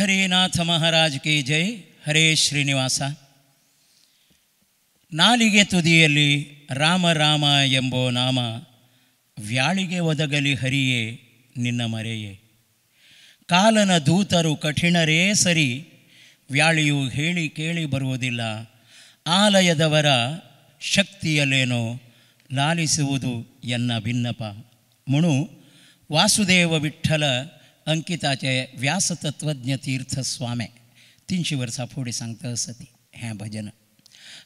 पंढरीनाथ महाराज की ಜೈ. ಹರೇ ಶ್ರೀನಿವಾಸ. ನಾಲಿಗೆ ತುದಿಯಲ್ಲಿ ರಾಮ ರಾಮ ಎಂಬೋ ನಾಮ, ವ್ಯಾಳಿಗೆ ಒದಗಲಿ ಹರಿಯೇ ನಿನ್ನ ಮರೆಯೇ. ಕಾಲನ ದೂತರು ಕಠಿಣರೇ ಸರಿ, ವ್ಯಾಳಿಯು ಹೇಳಿ ಕೇಳಿ ಬರುವುದಿಲ್ಲ. ಆಲಯದವರ ಶಕ್ತಿಯಲ್ಲೇನೋ ಲಾಲಿಸುವುದು ಎನ್ನ ಭಿನ್ನಪ. ಮುಣು ವಾಸುದೇವ ವಿಠ್ಠಲ अंकिताचे व्यासतत्वज्ञ तीर्थ स्वामे 300 वर्सां फुडें सांगता आसा ती हें भजन.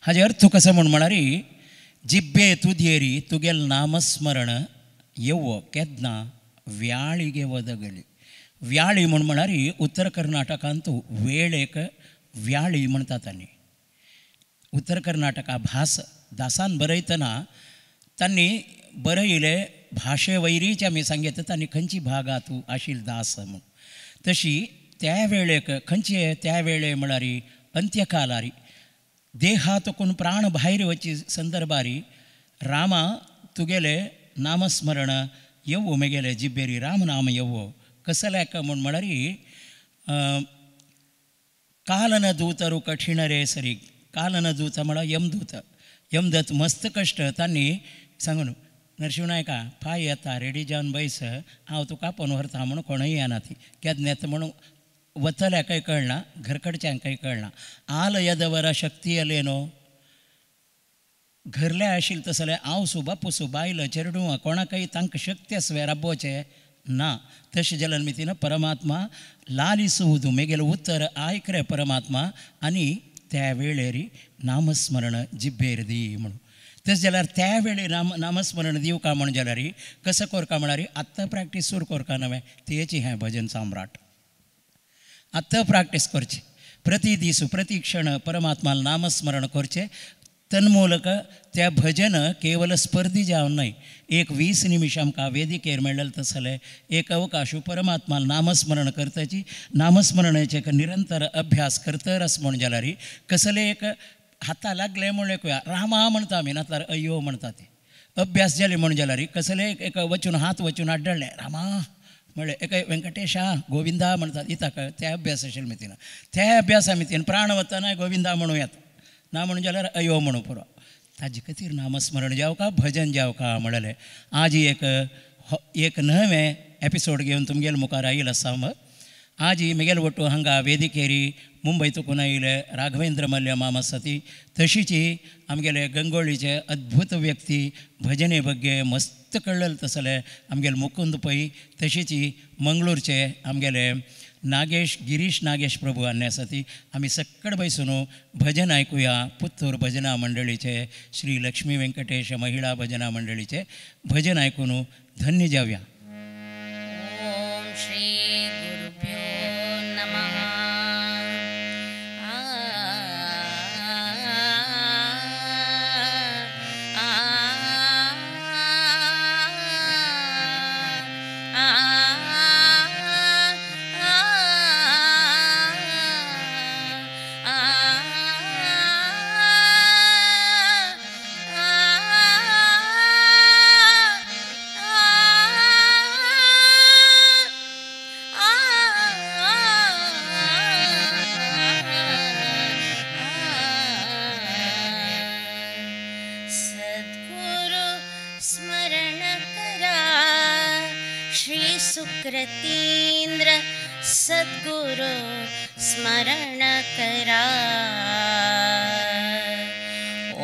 हाजे अर्थ कसो म्हूण म्हळ्यार, जिब्बे तुदयेरी तुगेल नामस्मरण येवो केन्ना व्याळिगे वदगली. व्याळी म्हूण म्हळ्यार उत्तर कर्नाटकांत वेळेक व्याळी म्हणटात. आनी उत्तर कर्नाटका भास दासान बरयतना तांणी बरयले भाशे वैरीचे आमी सांगता तांणी खंयची भागा तूं आशिल दास म्हूण. तशी त्या वेळेक खंयचे त्या वेळे म्हळ्यार अंत्यकालारी देहातकून प्राण भायर वची संदर्भारी रामा तुगेले नामस्मरण येवो मेगेले जिब्बेरी राम नाम येवो कसल्याक म्हूण म्हळ्यार कालನ दूतರು कठीणरे सरी. कालನ दूत म्हळ्यार यमदूत. यमदूत मस्त कश्ट तांणी सांगून नरशिंव नायका पांय येता रेडी जावन बैस, हांव तुका आपोवन व्हरता म्हूण कोणूय येना. ती केन्ना येता म्हणून वतल्याकय कळना, घरकडच्यांकय कळना. आलयदवर शक्तियलेनो घरले आशिल्ले तसले आवसू बापूसू बायल चेरडुवां कोणाकय तांकां शक्ती आसवे राबोवचें ना. तशें जाल्यार मितीन परमात्मा लालिसुवूं मेगेलें उतर आयक रे परमात्मा आनी त्या वेळेर नामस्मरण जिब्बेर दी म्हणून. तशें जाल्यार त्या वेळे नामस्मरण दिवका म्हण जाल्यार कसो करका म्हळ्यार आत्तां प्रॅक्टीस सुरू करका नवें तेची हें भजन सम्राट. आत्तां प्रॅक्टीस करची, प्रति दीस प्रति क्षण परमात्मा नामस्मरण करचें. तन्मूलक त्या भजन केवल स्पर्धी जावन न्हय, एक 20 निमिश आमकां वेदिकेर मेळ्ळें तसलें एक अवकाश परमात्मा नामस्मरण करताची. नामस्मरणाचें एक निरंतर अभ्यास करतरस म्हूण जाल्यार कसलें एक हाता लागलें म्हूण एक रामा म्हणटा आमी, नातल्यार अय्यो म्हणटा. ते अभ्यास जाले म्हूण जाल्यार कसलें एक वचून हात वचून आड्डलें रामा म्हळ्ळें, एक वेंकटेशा गोविंदा म्हणटात इताक त्या अभ्यास आशिल्ले मितीन. त्या अभ्यासा मितीन प्राण वतना गोविंदा म्हणूं येता, ना म्हणून जाल्यार अयो म्हणू पुरो. ताजे खातीर नामस्मरण जावका भजन जावका म्हणलें. आज एक एक नवें एपिसोड घेवन तुमगेले मुखार आयिल्लो आसा. मग आज मेगेल वट्टू हांगा वेदिकेरी मुंबय तुकून आयिल्ले राघवेंद्र मल्य माम आसा ती, तशीच आमगेले गंगोळीचे अद्भुत व्यक्ती भजने बग्गे मस्त कळ्ळें तसले आमगेले मुकुंद पै, तशीच मंगळूरचे आमगेले नागेश गिरीश नागेश प्रभू आनी आसा ती. आमी सक्कड बैसून भजन आयकुया. पुत्तूर भजना मंडळीचे श्री लक्ष्मी वेंकटेश महिळा भजना मंडळीचे भजन आयकून धन्य जावया. ओम श्री गुरुभ्यो नमः. सुकृतीन्द्र सद्गुरु स्मरण करा.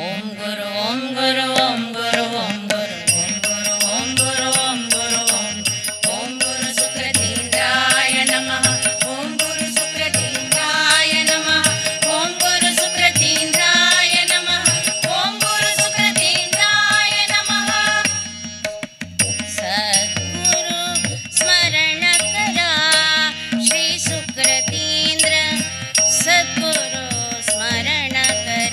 ओम गुरु ओम गुरु ओम गुरु ओम गुरु ओम गुरु ओम गुरु ओम गुरु ओम ओम गुरु सुकृतीन्द्राय नमः. ओम गुरु सुकृतीन्द्राय नमः. ओम गुरु सुकृतीन्द्राय नमः. ओम गुरु सुकृतीन्द्राय नमः. सद्गुरु स्मरण करा श्री सुकृतीन्द्र सद्गुरु स्मरण करा.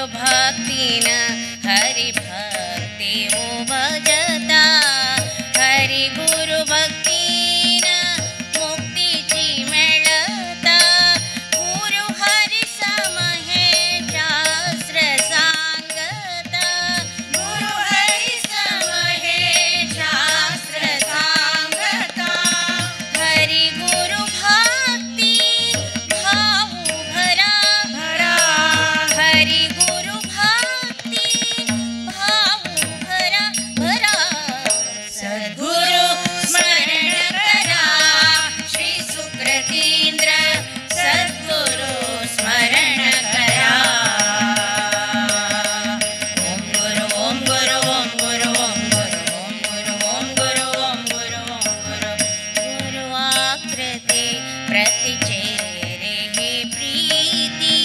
गुरु भक्तिन हरि भक्ति भजता हरि गुरु भक्तिन मुक्तीची मेळता गुरु हरि सम हे शास्त्र सांगता गुरु हरि सम हे शास्त्र सांगता हरि गुरु भक्ती भाऊ भरा भरा हरि गुरु भक्ती भाऊ भरा भरा सद्गुरु स्मरण करा श्री सुकृतींद्र सद्गुरु स्मरण करा ओम गुरु ओम गुरु ओम गुरु ओम गुरु ओम गुरु ओम गुरु ओम गुरु ओम गुरु गुरु आकृति प्रतिचेरे हे प्रीती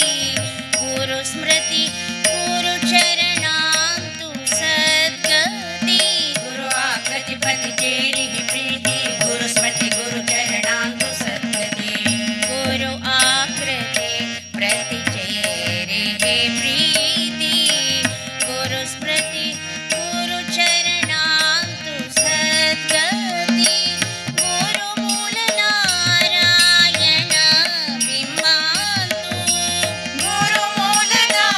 गुरु स्मृति गुरु चरणांतु सद्गति गुरु आकृति प्रतिचेरि प्रीति गुरु स्मृति गुरु चरणांतु सद्गति गुरु आकृति प्रतिचेरे हे प्रीति गुरु स्मृति गुरु चरणांतु सद्गति गुरु मूल नारायण बिंबांतु गुरु मूल नारायण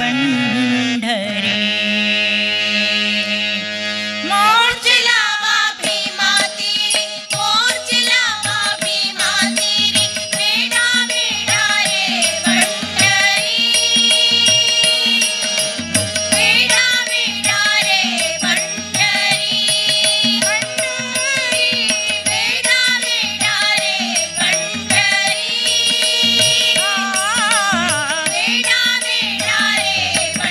पंढरी। मोर चिलावा भीमा तेरी, मोर चिलावा भीमा तेरी, बेड़ा बेड़ा रे पंढरी, बेड़ा बेड़ा रे पंढरी, पंढरी, बेड़ा बेड़ा रे पंढरी, बेड़ा बेड़ा रे पंढरी।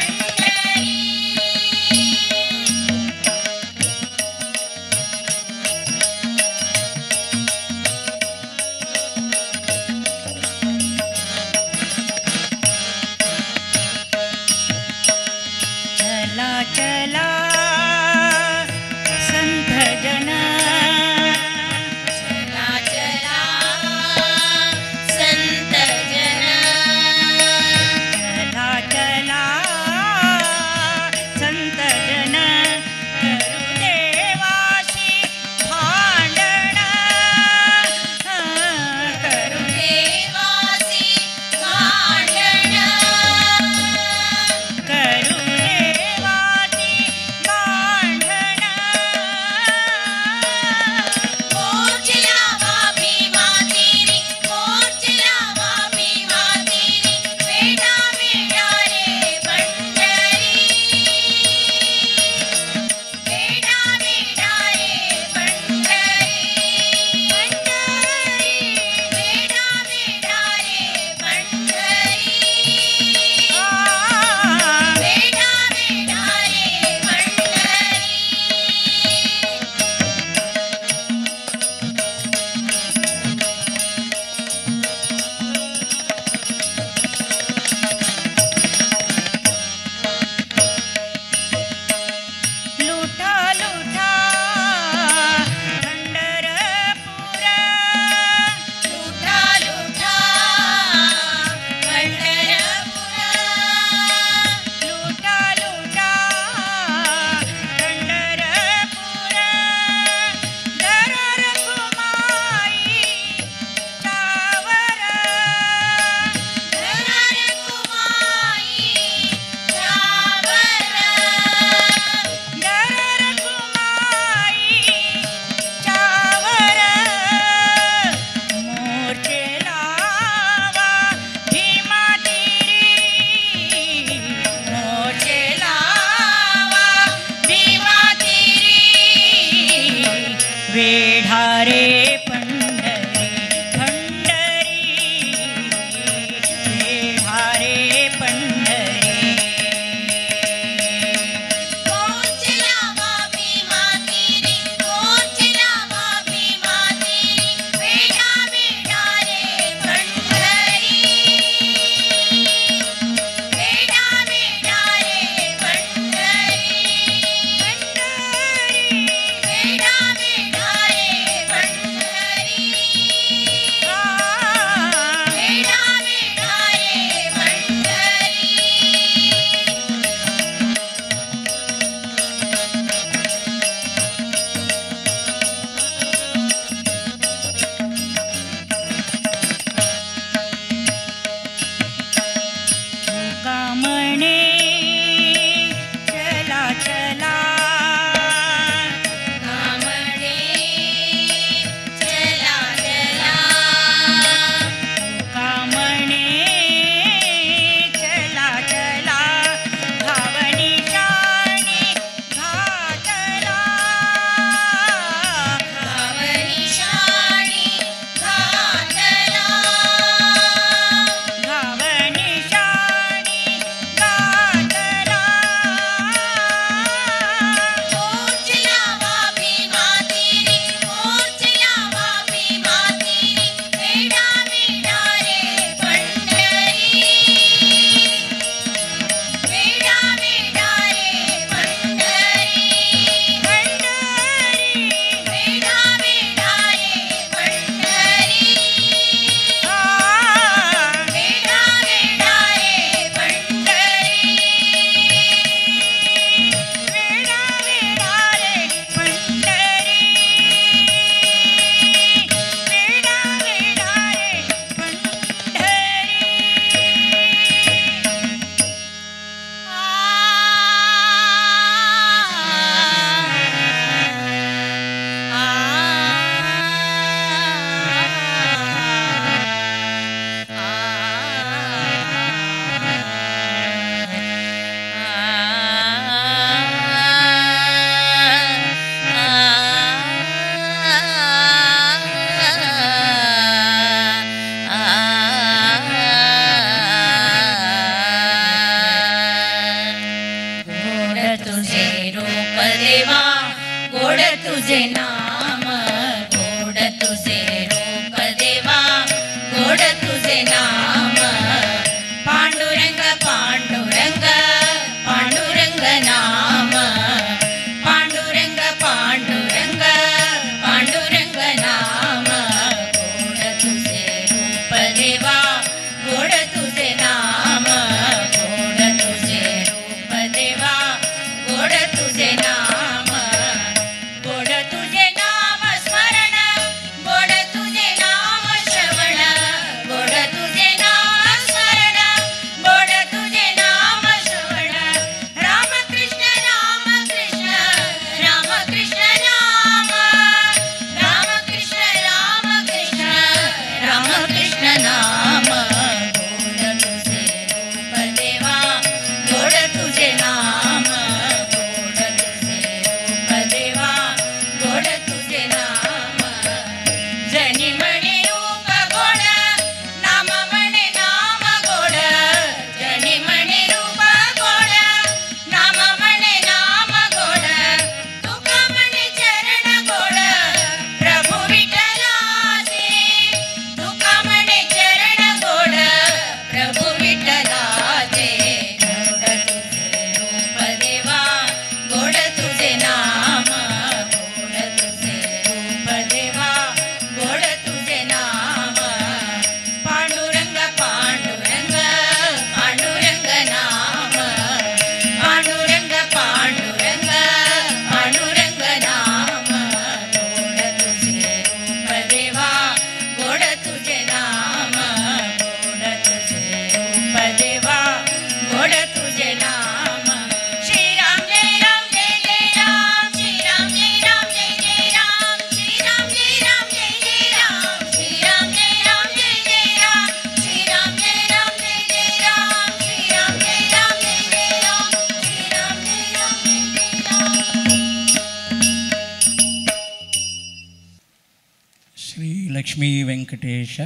लक्ष्मी वेंकटेश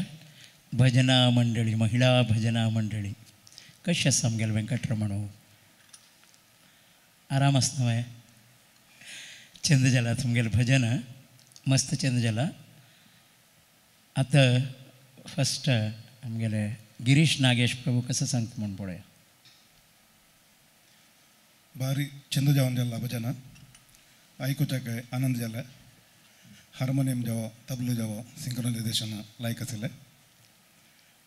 भजना मंडळी, महिला भजना मंडळी. कशें आसा आमगेलें वेंकटरमण? आराम आसा न्हय? चंद जाला तुमगेलें भजन, मस्त चंद जाला. आतां फस्ट आमगेले गिरीश नागेश प्रभू कसं सांगता म्हूण पळोवया. भारी चंद जावन जाला भजन आयकुच्याक आनंद जाला. हार्मोनियम जावो, तबलो जावो, सिंक्रोनायझेशन लायक आशिल्लें.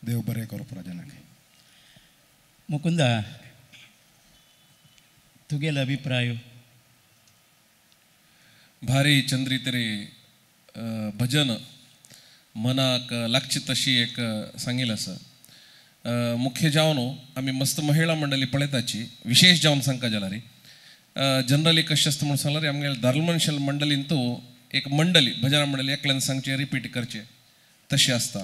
देव बरें करूं पुरा जनाक. मुकुंदा, तुगेलो अभिप्राय? भारी चंद्री तरी भजन मनाक लागची तशी एक सांगील आसा. मुख्य जावन आमी मस्त महिळा मंडळी पळयताची, विशेष जावन सांगका जाल्यार जनरली कशें आसता म्हणून सांगल्यार आमगेले धर्मनशल मंडळीन तूं एक मंडळी भजना मंडळी एकल्यान सांगचें रिपीट करचें तशें आसता.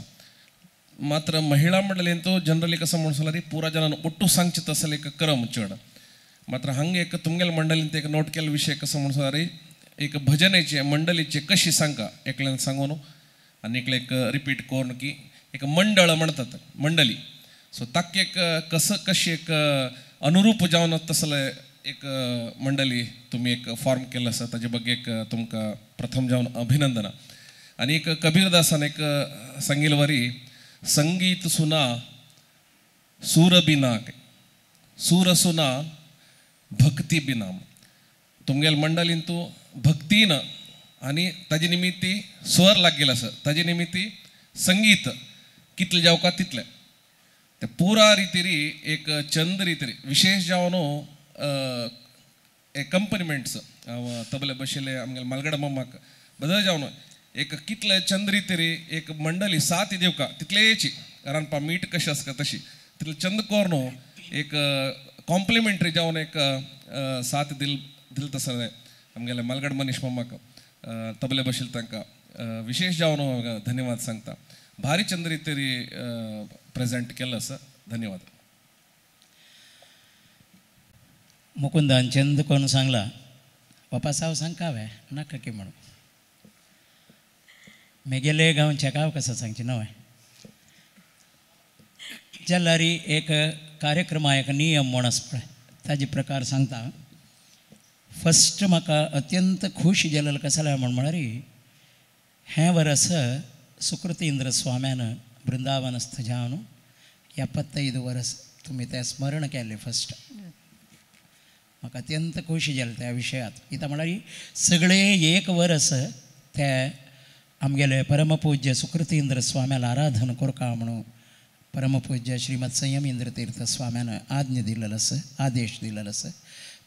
मात्र महिळा मंडळीन तूं जनरली कसं म्हणून सांगल्यार पुरा जनान ಒಟ್ಟು सांगचें तसलें एक क्रम चड. मात्र हांगा एक तुमगेले मंडळीन एक नोट केल्लो विशय कसो म्हणून सांगल्यार एक भजनेचे मंडळीचे कशी सांगका एकल्यान सांगून आनी एकले एक रिपीट करून की एक मंडळ म्हणतात मंडळी. सो ताका एक कसं कशी एक अनुरूप जावन तसलें एक मंडळी तुमी एक फॉर्म केल्लो आसा ताजे ಬಗ್ಗೆ एक तुमकां प्रथम जावन अभिनंदना. आनी एक कबीरदासान एक सांगिल्ले वरी संगीत सुना सूर बिना, सूर सुना भक्ती बिना. तुमगेले मंडळीन तूं भक्तीन आनी ताजे निमित्ती स्वर लागेल आसा, ताजे निमित्ती संगीत कितलें जावका तितलें ते पुरा रितीरी एक चंद रितीरी विशेष जावन एकम्पनिमेंट्स तबले बशिल्ले आमगेले मालगडा मम्माक बदल जावन एक कितले चंद रितीरी एक मंडळी साथ दिवका तितलेची रांदपा मीठ कशें आसता तशी तितले चंद कोर्न एक कॉम्प्लिमेंट्री जावन एक साथ दिल दिल तसलें आमगेले मालगड मनीष मम्माक तबले बशिल्ले तांकां विशेष जावन धन्यवाद सांगता. भारी चंद्री तरी प्रेजेंट केल्लो आसा. धन्यवाद. मुकुंदान चंद कोण सांगला बापा हांव सांगका हांवें नाका की म्हणून मेगेले गांवच्या गांव कसो सांगचें न्हय जाल्यार एक कार्यक्रमा एक नियम म्हूण आसा पळय ताजे प्रकार सांगता. फस्ट म्हाका अत्यंत खूश जालें कसलें म्हूण म्हळ्यार हें वरस सुकृतींद्र स्वाम्यान वृंदावनस्थ जावन 75 वरस तुमी तें स्मरण केलें. फस्ट म्हाका अत्यंत खोशी जालें त्या विशयांत. कित्याक म्हळ्यार सगळे एक वरस ते आमगेले परमपूज्य सुकृतींद्र स्वाम्याला आराधन करका म्हणून परमपूज्य श्रीमद संयमेंद्र तीर्थ स्वाम्यान आज्ञा दिलेलो आसा, आदेश दिलेलो आसा.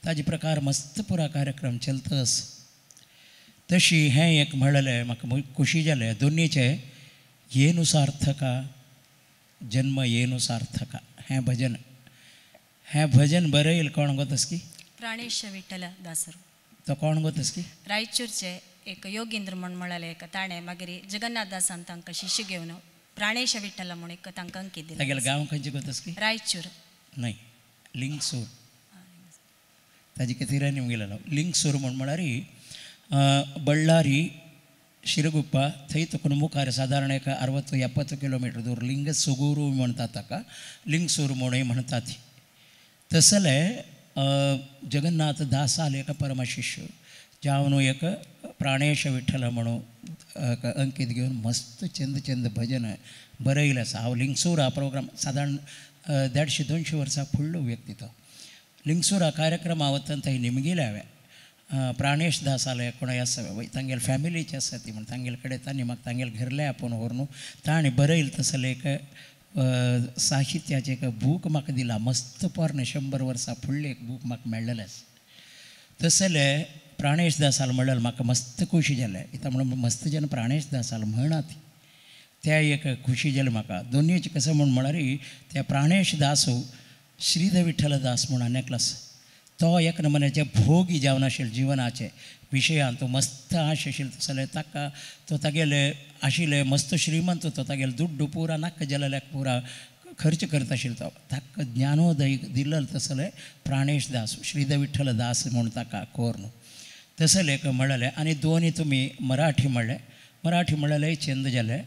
ताजे प्रकार मस्त पुरा कार्यक्रम चलता आसा. तशी हें एक म्हणलें म्हाका खोशी जालें. दोनीचें येनु सार्थका जन्म येनु सार्थका हें भजन, हें भजन बरयल कोण गोतस की प्राणेश विठ्ठल दासरू. तो कोण गोतस की रायचूरचे एक योगींद्र म्हूण म्हळ्याले एक ताणें मागीर जगन्नाथ दासान तांकां शिष्य घेवन प्राणेश विठ्ठल म्हूण एक तांकां अंकीत दिलें. तागेलें गांव खंयचें गोतस की? रायचूर न्हय, लिंगसूर. ताजे कितें निमगेलेलो लिंगसूर म्हूण म्हळ्यार बळ्ळारी शिरगुप्पा थंय तुका मुखार सादारण एक 60-70 किलोमिटर दूर लिंगसुगुरू म्हणटात ताका, लिंगसूर म्हणूय म्हणटात. तसले जगन्नाथ दासाले एक परमशिष्य जावन एक प्राणेश विठ्ठल म्हणून अंकीत घेवन मस्त चंद चंद भजन बरयलें आसा. हांव लिंगसूर हा प्रोग्राम सादारण 150-200 वर्सां फुडलो व्यक्ती तो. लिंगसूर हा कार्यक्रमा वतना थंय निमगिले हांवें प्राणेश दासाले कोणय आसा वय तांगेले फॅमिलीचे आसा ती म्हण तांगेले कडेन तांणी म्हाका तांगेले घरले आपोवन व्हरून ताणें बरयलें तसलें एक साहित्याचें एक बूक म्हाका दिला. मस्त पोरणें 100 वर्सां फुडलें एक बूक म्हाका मेळ्ळेलें आसा. तसलें प्राणेश दासाल म्हणलें म्हाका मस्त खोशी जालें. कित्याक म्हणून मस्त जेन्ना प्राणेश दासाल म्हणा त्या एक खोशी जालें म्हाका. दोनीचे कसं म्हूण म्हळ्यार त्या प्राणेश दासू श्रीधर विठ्ठल दास म्हूण आनी एकलो आसा. तो एक नमुन्याचे भोगी जावन आशिल्ले जिवनाचे विशयान तो मस्त आश आशिल्लो तसले ताका तो तागेले आशिल्ले मस्त श्रीमंत तो तागेले दुड्डू पुरा नाका जालेल्याक पुरा खर्च करता आशिल्लो तो. ताका ज्ञानोदय दिल्लो तसले प्राणेश दास श्रीधर विठ्ठल दास म्हूण ताका कोर्न तसले एक म्हणलें. आनी दोनी तुमी मराठी म्हणलें, मराठी म्हणलें चंद जालें.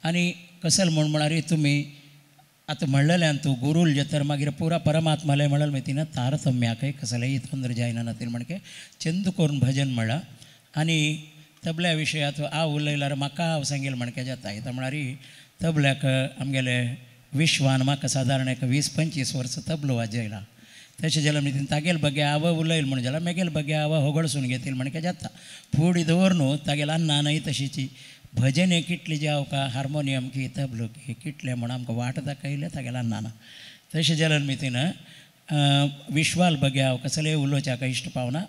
आनी कसल म्हूण म्हळ्यार तुमी आतां म्हणलेल्यान तूं गुरूल जे मागीर पुरा परमात्माले म्हणल मागीर तारतम्याकय कसलेय तोंदर जायना नातील म्हणके चंद करून भजन म्हणला. आनी तबल्या विशयात हांव उलयल्यार म्हाका हांव सांगेल म्हणके जाता. येता म्हळ्यार तबल्याक आमगेले विश्वान म्हाका सादारण एक 20-25 वर्सां तबलो वाजयला. तशें जाल्यार मागीर तागेल बगे हांव उलयल म्हण जाल्यार मेगेल बगे हांव होगळसून घेतील म्हणके जाता. फुडें दवर न्हू तागेल अन्नानय तशीची भजने कितली जावं का हार्मोनियम की तबलो की कितले म्हण आमकां वाट दाखयले तागेल अन्नाना. तशें जाल्यार मितीन विश्वाल बगे हांव कसलेय उलोवच्याक इश्ट पावना.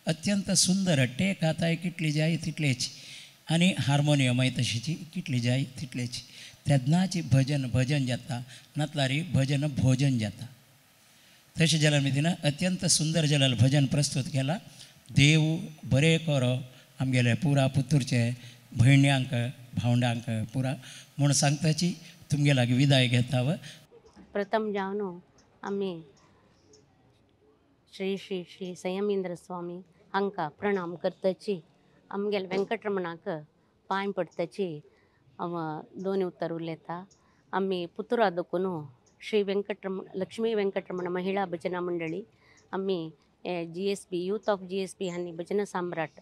अत्यंत सुंदर टेक आताय कितली जाय तितलेच आनी हार्मोनियमय तशीची कितली जाय तितलेच. तेन्नाची भजन भजन जाता नातल्यार भजन भोजन जाता. तशें जाल्यार मितीन अत्यंत सुंदर जाल्यार भजन प्रस्तुत केला. देव बरें करो आमगेले पुरा पुतूरचे भयण्यांक भावंडांक पुरा म्हूण सांगताची तुमगे लागीं विदाय घेता. प्रथम जावन आमी श्री श्री श्री संयमेंद्र स्वामी हांकां प्रणाम करताची आमगेले वेंकटरमणाक पांय पडताची हांव दोन उतर उलयता. आमी पुतुरा देखून श्री वेंकटरमण लक्ष्मी वेंकटरमण महिळा भजना मंडळी आमी G S B youth of G S B हांणी भजन सम्राट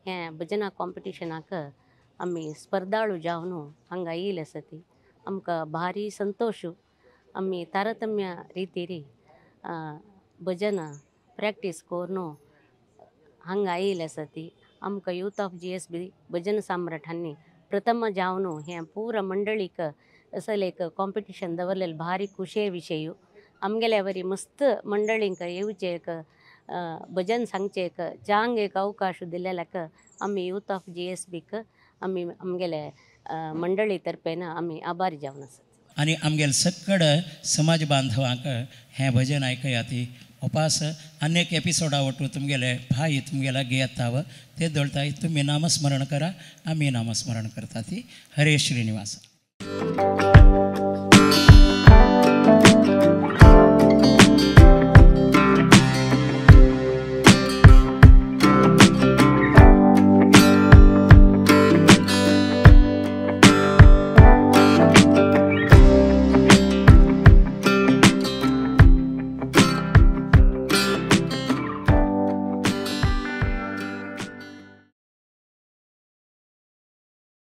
हें भजना कॉम्पिटिशनाक आमी स्पर्धाळू जावन हांगा येयले आसा. ती आमकां भारी संतोश. आमी तारतम्य रितीरी भजन प्रॅक्टीस करून हांगा येयले आसा. ती आमकां youth of G S B भजन सम्राट हांणी प्रथम जावन हें पुरा मंडळीक असले एक कॉम्पिटिशन दवरलेलें भारी खुशे विशय. आमगेल्या वरी मस्त मंडळींक येवचें एक भजन सांगचें एक चांग एक अवकाश दिलेल्याक आमी यूथ ऑफ जी एस बीक आमी आमगेले मंडळी तर्फेन आमी आभारी जावन आसात. आनी आमगेले सकड समाज बांधवांक हें भजन आयकया ती उपास अनेक एपिसोडा वटू तुमगेले भाई तुमगेला घेताव ते दळताय तुमी नामस्मरण करा आमी नामस्मरण करता ती. हरे श्रीनिवास.